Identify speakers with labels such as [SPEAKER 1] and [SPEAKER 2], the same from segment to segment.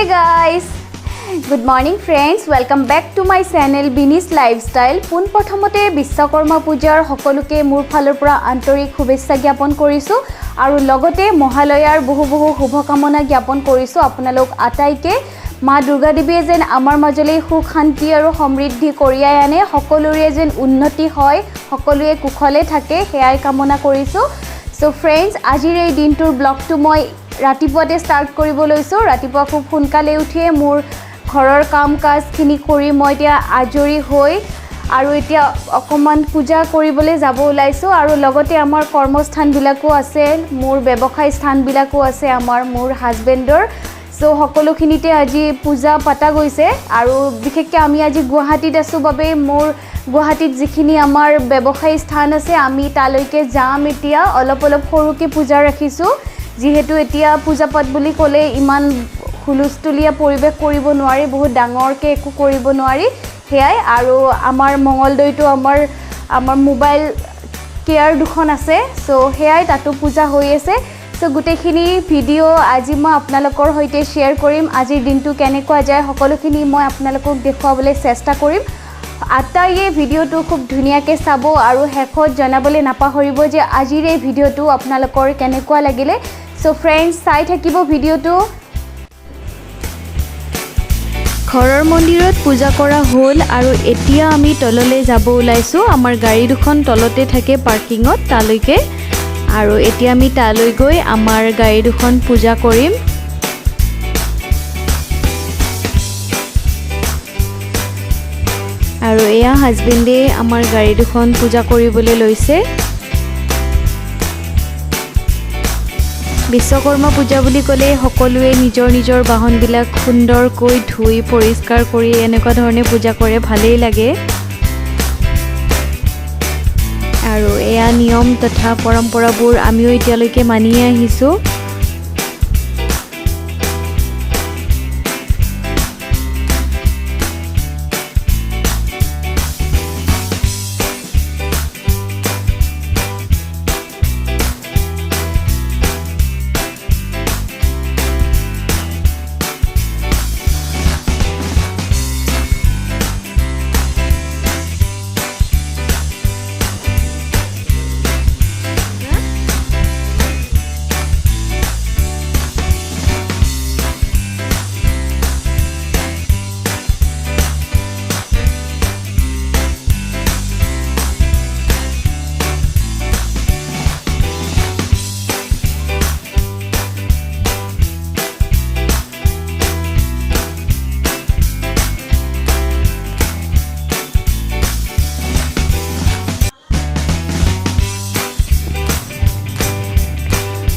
[SPEAKER 1] Hey guys, good morning friends, welcome back to my channel Bini's Lifestyle. পোনপ্ৰথমতে Vishwakarma পূজাৰ সকলোকে মোৰ ফালৰ পৰা আন্তৰিক শুভেচ্ছা জ্ঞাপন কৰিছোঁ আৰু লগতে মহালয়াৰ বহু বহু শুভকামনা জ্ঞাপন কৰিছোঁ আপোনালোক আটাইকে। মা দুৰ্গা দেৱীয়ে যেন আমাৰ মাজলৈ সুখ শান্তি আৰু সমৃদ্ধি কঢ়িয়াই আনে, সকলোৰে যেন উন্নতি হয়, সকলোৱে কুশলে থাকে, সেয়াই কামনা কৰিছোঁ। চ' ফ্ৰেণ্ডছ, আজিৰ এই দিনটোৰ ব্লগটো মই ৰাতিপুৱাতে ষ্টাৰ্ট কৰিব লৈছোঁ। ৰাতিপুৱা খুব সোনকালে উঠিয়ে মোৰ ঘৰৰ কাম কাজখিনি কৰি মই এতিয়া আজৰি হৈ আৰু এতিয়া অকণমান পূজা কৰিবলৈ যাব ওলাইছোঁ। আৰু লগতে আমাৰ কৰ্মস্থানবিলাকো আছে, মোৰ ব্যৱসায় স্থানবিলাকো আছে, আমাৰ মোৰ হাজবেণ্ডৰ। চ' সকলোখিনিতে আজি পূজা পতা গৈছে। আৰু বিশেষকৈ আমি আজি গুৱাহাটীত আছোঁ বাবে মোৰ গুৱাহাটীত যিখিনি আমাৰ ব্যৱসায়ী স্থান আছে আমি তালৈকে যাম। এতিয়া অলপ অলপ সৰুকৈ পূজা ৰাখিছোঁ, যিহেতু এতিয়া পূজা পাত বুলি ক'লে ইমান হুলস্থুলীয়া পৰিৱেশ কৰিব নোৱাৰি, বহুত ডাঙৰকৈ একো কৰিব নোৱাৰি, সেয়াই। আৰু আমাৰ মঙলদৈতো আমাৰ আমাৰ মোবাইল কেয়াৰ দুখন আছে, চ' সেয়াই তাতো পূজা হৈ আছে। চ' গোটেইখিনি ভিডিঅ' আজি মই আপোনালোকৰ সৈতে শ্বেয়াৰ কৰিম। আজিৰ দিনটো কেনেকুৱা যায় সকলোখিনি মই আপোনালোকক দেখুৱাবলৈ চেষ্টা কৰিম। আটাইয়ে ভিডিঅ'টো খুব ধুনীয়াকৈ চাব আৰু শেষত জনাবলৈ নাপাহৰিব যে আজিৰ এই ভিডিঅ'টো আপোনালোকৰ কেনেকুৱা লাগিলে। চ' ফ্ৰেণ্ডছ, চাই থাকিব ভিডিঅ'টো। ঘৰৰ মন্দিৰত পূজা কৰা হ'ল আৰু এতিয়া আমি তললৈ যাব ওলাইছোঁ। আমাৰ গাড়ী দুখন তলতে থাকে পাৰ্কিঙত, তালৈকে। আৰু এতিয়া আমি তালৈ গৈ আমাৰ গাড়ী দুখন পূজা কৰিম। আৰু এয়া হাজবেণ্ডে আমাৰ গাড়ী দুখন পূজা কৰিবলৈ লৈছে। বিশ্বকৰ্মা পূজা বুলি ক'লে সকলোৱে নিজৰ নিজৰ বাহনবিলাক সুন্দৰকৈ ধুই পৰিষ্কাৰ কৰি এনেকুৱা ধৰণে পূজা কৰে, ভালেই লাগে। আৰু এয়া নিয়ম তথা পৰম্পৰাবোৰ আমিও এতিয়ালৈকে মানিয়ে আহিছোঁ।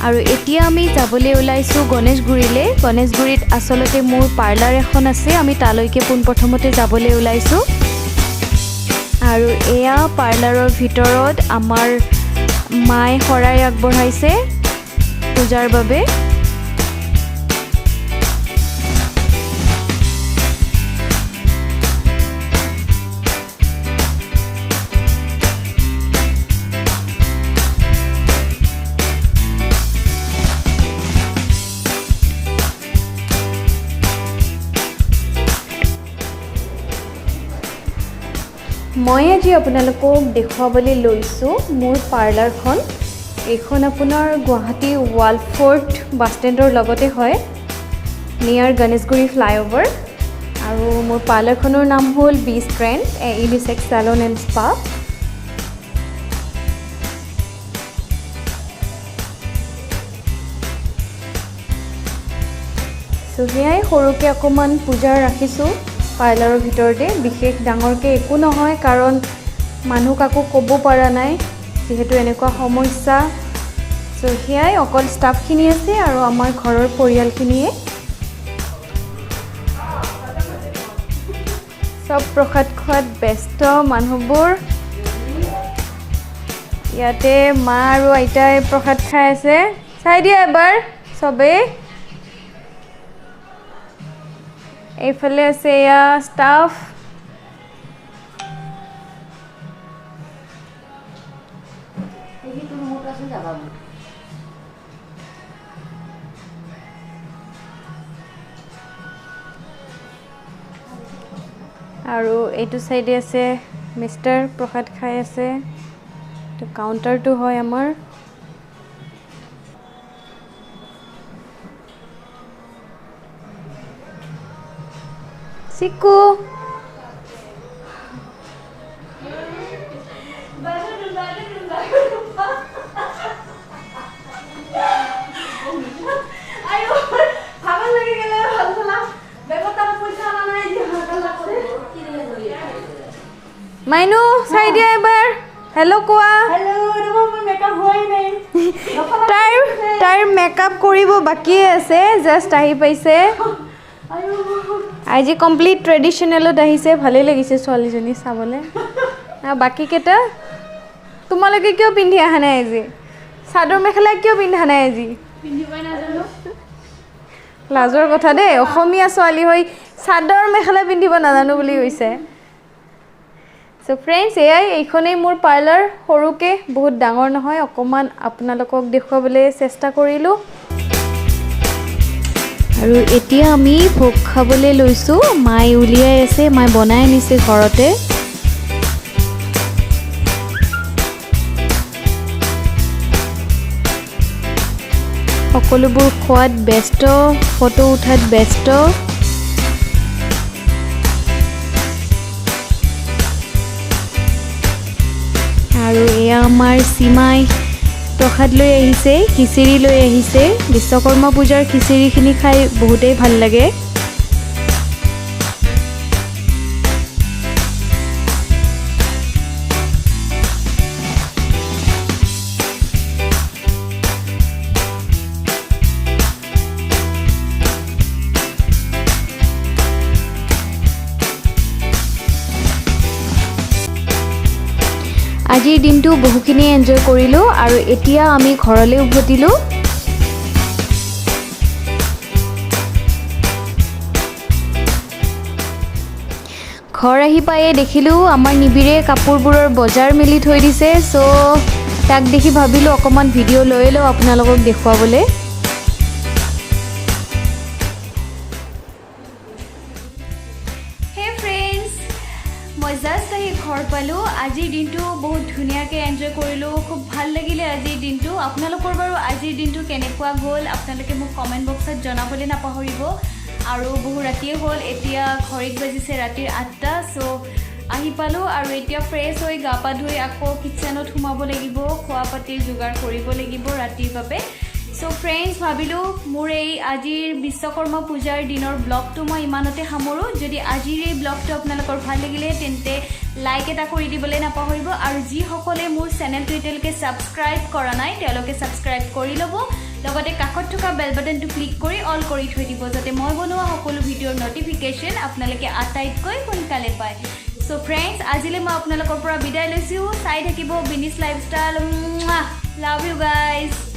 [SPEAKER 1] আৰু এতিয়া আমি যাবলৈ ওলাইছোঁ গণেশগুৰিলৈ। গণেশগুৰিত আচলতে মোৰ পাৰ্লাৰ এখন আছে, আমি তালৈকে পোনপ্ৰথমতে যাবলৈ ওলাইছোঁ। আৰু এয়া পাৰ্লাৰৰ ভিতৰত আমাৰ মায়ে শৰাই আগবঢ়াইছে পূজাৰ বাবে। মই আজি আপোনালোকক দেখুৱাবলৈ লৈছোঁ মোৰ পাৰ্লাৰখন। এইখন আপোনাৰ গুৱাহাটী ৱালফৰ্ট বাছ ষ্টেণ্ডৰ লগতে হয়, নিয়াৰ গণেশগুৰি ফ্লাইঅভাৰ। আৰু মোৰ পাৰ্লাৰখনৰ নাম হ'ল B strand, a unisex salon and spa. So সেয়াই সৰুকৈ অকণমান পূজা ৰাখিছোঁ পাৰ্লাৰৰ ভিতৰতে, বিশেষ ডাঙৰকৈ একো নহয়, কাৰণ মানুহ কাকো ক'ব পৰা নাই যিহেতু এনেকুৱা সমস্যা। চ' সেয়াই অকল ষ্টাফখিনি আছে আৰু আমাৰ ঘৰৰ পৰিয়ালখিনিয়ে। চব প্ৰসাদ খোৱাত ব্যস্ত মানুহবোৰ। ইয়াতে মা আৰু আইতাই প্ৰসাদ খাই আছে। চাই দিয়া এবাৰ চবেই। এইফালে আছে এয়া ষ্টাফ। আৰু এইটো চাইডে আছে মিষ্টাৰ প্ৰসাদ খাই আছে। তো কাউণ্টাৰটো হয় আমাৰ। চিকু মাইনু চাই দিয়া এবাৰ, হেল্ল' কোৱা। তাইৰ মেকআপ কৰিব বাকীয়ে আছে, জাষ্ট আহি পাইছে। আজি কমপ্লিট ট্ৰেডিশ্যনেলত আহিছে, ভালেই লাগিছে ছোৱালীজনী চাবলৈ। আৰু বাকীকেইটা তোমালোকে কিয় পিন্ধি অহা নাই আজি? চাদৰ মেখেলা কিয় পিন্ধা নাই আজি? লাজৰ কথা দেই, অসমীয়া ছোৱালী হৈ চাদৰ মেখেলা পিন্ধিব নাজানো বুলি কৈছে। চ' ফ্ৰেণ্ডছ, এয়াই এইখনেই মোৰ পাৰ্লাৰ, সৰুকৈ, বহুত ডাঙৰ নহয়, অকণমান আপোনালোকক দেখুৱাবলৈ চেষ্টা কৰিলোঁ। আৰু এতিয়া আমি ভোগ খাবলৈ লৈছোঁ, মায়ে উলিয়াই আছে, মায়ে বনাই আনিছে ঘৰতে। সকলোবোৰ খোৱাত ব্যস্ত, ফটো উঠাত ব্যস্ত। আৰু এয়া আমাৰ সীমাই প্ৰসাদ লৈ আহিছে, খিচিৰি লৈ আহিছে। বিশ্বকৰ্মা পূজাৰ খিচিৰিখিনি খাই বহুতেই ভাল লাগে। আজিৰ দিনটো বহুখিনি এনজয় কৰিলোঁ আৰু এতিয়া আমি ঘৰলৈ উভতিলোঁ। ঘৰ আহি পায়ে দেখিলোঁ আমাৰ নিবিৰে কাপোৰবোৰৰ বজাৰ মেলি থৈ দিছে। চ' তাক দেখি ভাবিলোঁ অকণমান ভিডিঅ' লৈ লওঁ আপোনালোকক দেখুৱাবলৈ। হে ফ্ৰেণ্ডছ, মই জাষ্ট আহি ঘৰ পালোঁ। আজিৰ দিনটো বহুত ধুনীয়াকৈ এনজয় কৰিলোঁ, খুব ভাল লাগিলে আজিৰ দিনটো। আপোনালোকৰ বাৰু আজিৰ দিনটো কেনেকুৱা গ'ল আপোনালোকে মোক কমেণ্ট বক্সত জনাবলৈ নাপাহৰিব। আৰু বহু ৰাতিয়ে হ'ল, এতিয়া ঘড়ীত বাজিছে ৰাতিৰ 8টা। চ' আহি পালোঁ আৰু এতিয়া ফ্ৰেছ হৈ গা পা ধুই আকৌ কিটচেনত সোমাব লাগিব, খোৱা পাতিৰ যোগাৰ কৰিব লাগিব ৰাতিৰ বাবে। চ' ফ্ৰেণ্ডছ, ভাবিলোঁ মোৰ এই আজিৰ বিশ্বকৰ্মা পূজাৰ দিনৰ ব্লগটো মই ইমানতে সামৰোঁ। যদি আজিৰ এই ব্লগটো আপোনালোকৰ ভাল লাগিলে তেন্তে লাইক এটা কৰি দিবলৈ নাপাহৰিব। আৰু যিসকলে মোৰ চেনেলটো এতিয়ালৈকে ছাবস্ক্ৰাইব কৰা নাই তেওঁলোকে ছাবস্ক্ৰাইব কৰি ল'ব, লগতে কাষত থকা বেল বাটনটো ক্লিক কৰি অল কৰি থৈ দিব, যাতে মই বনোৱা সকলো ভিডিঅ'ৰ ন'টিফিকেশ্যন আপোনালোকে আটাইতকৈ সোনকালে পায়। চ' ফ্ৰেণ্ডছ, আজিলৈ মই আপোনালোকৰ পৰা বিদায় লৈছোঁ। চাই থাকিব বিনিছ লাইফষ্টাইল। Love you guys.